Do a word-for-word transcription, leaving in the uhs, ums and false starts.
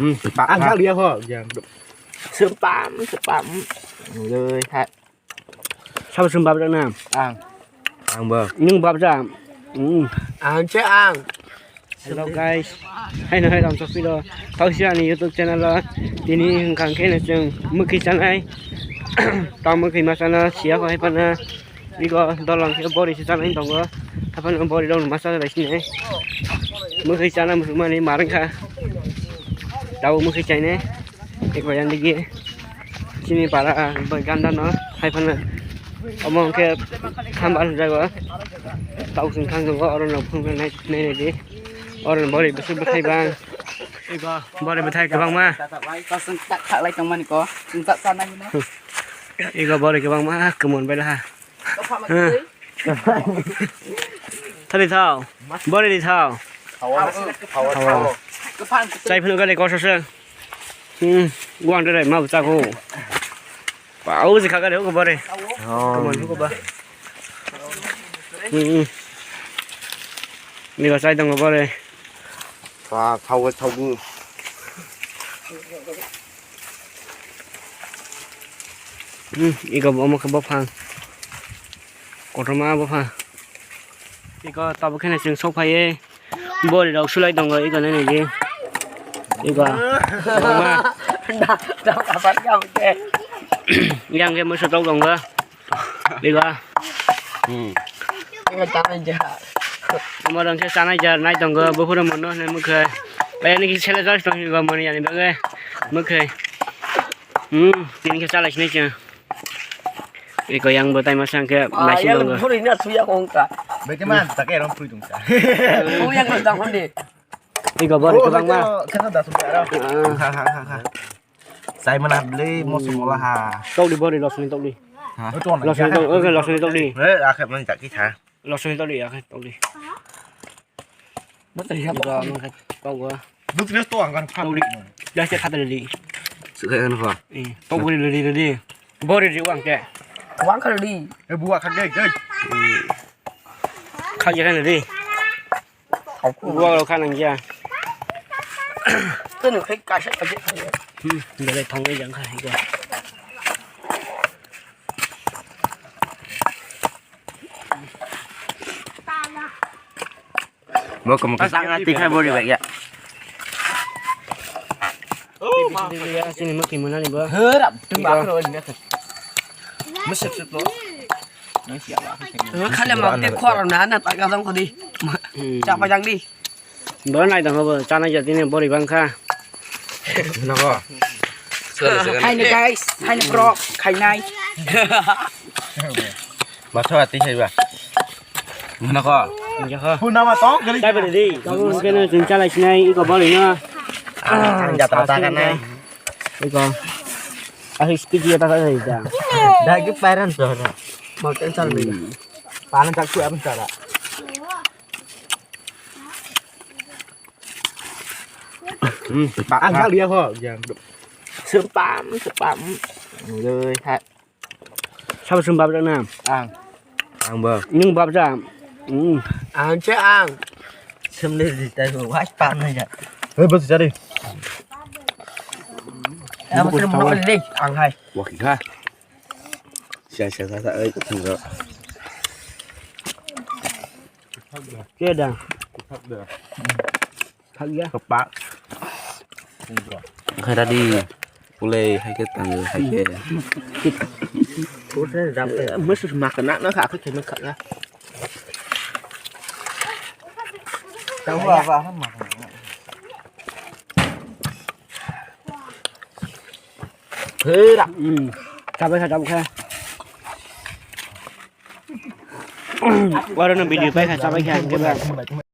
Hmm, sepak. Ang kha liya ho, yang. Sepam, sepam. Lei, ha. Sabo sum babjak na? Ang. Ang bo. Nung babjak? Hmm. Ang che ang. Hello guys. Hai no hai ram sopilo. Tausi ani YouTube channel o. Tini hwnkha khe no chwng mwkhwi chanai. Tamo mwkhwi ma chana siya ko hai pana. Bigo dolang khe bori se chanai tongo. Haphano bori rok masa bai sini. Mwkhwi chana muchungmani marwng kha. Tabuk mwkhwi chainai. Eko yang digi. Chini para bai ganda no hai phano. Omo hwnkhe khamba jago. Tauchung thang jago oro no phung nai nai di. Oro bori bwswk bwthai bang. Eko bori bwthai kwbangma. Tauchung tak khalai tongmani ko. Chwng tak chanai no. Eko bori kwbangma kwmon bai laha. Thali thao. Bori di thao. Chai phano gale kosa se. Hmm. Guang dere ma buta ko. Pau ji kha gale ko bori. Kwmon ko ba. Hmm. Ni ga chai dong bori. Tha-, thago, thago. Hmm, ego omo khe buphang. Kotorma buphang. Ego tabuk khe chwng sok phaiwi bori rok sulai tongo ego nini di. Ego. Da, da, kapan kamu ke? Yang khe musu tok tongo. Biga. Hmm. Biga tanai ja. Omo rang se tanai ja nai tongo buphuru mono hinwi mwkhai. Bai ani kisa sele josh tong hinwi mani ani bagwi mwkhai. Hmm, tini khe chalai sinai chwng. Eko yang bo tai masa hwnkhe naising tongo. Phuri na suya ko hwnkha. Beke man ta ke rom phui tong sa. Mo yang ko dang hon de. Eko bori kwbangma. Khana da sum ara. Ha ha ha ha. Chai mana bwlwi moso mola ha. Tokdi bori losni tokdi. Ha? Losni tok, oke, losni tokdi. Eh, akhai mani tak kita. Losni tokdi, akhai tokdi. Betul ya, Tok, Pak. Tok, Pak. Betul ya, Tok, angkan Pak. Tokdi. Dah, cek kata tadi. Suka kan, Pak? Eh, tok bori tadi, tadi. Bori di uang, cek. Uang kali di. Eh, buat kan, cek, cek. Kau jangan tadi. Buang lo kan ang ya. Tunu khai kaisa kaje. Hmm, dole thong e jang khai ga. Mo kom ka sang ati khai bori ba ya. Sini mo kimana ni ba. Herap tu ba ro ni. Mesep sep lo. Khale mak te khor na na ta ga jang ko di. Cha pa jang di. Bo nai dong bo chana jati ni bori bang kha. Nako. Hai ni guys, hai ni bro, khai nai. Matho ati khai ba. Nako. Nako. Puna ma tong gali. Dai beri di. Kamu mungkin jin chalai sinai iko bori na. Ang jatra ta kanai. Iko. Ah speed ya ta kai ja. Dagi parents do na. Mau kan sal beri. Paling tak kuat apa cara. Hmm, ang kha liya ho, jang. Sepam, sepam. Lei, ha. Sabo sum babjak na? Ang. Ang bo. Nung babjak? Hmm. Ang che ang. Sem le di tai bo, wai pa na ja. Hei, bos jari. Ya, bos mo le, ang hai. Wah, kha. Sia, sia, sia, sia, eh, tunggu. Keda. Thak ya. Kepak. Khai tadi. Pulai hai khe tang hai khe. Pulai jam khe. Musus mak na na kha khe mak kha. Tahu apa mak. Hera. Hmm. Sabai kha, sabai kha. Oro no video pai kha, sabai kha, sabai kha.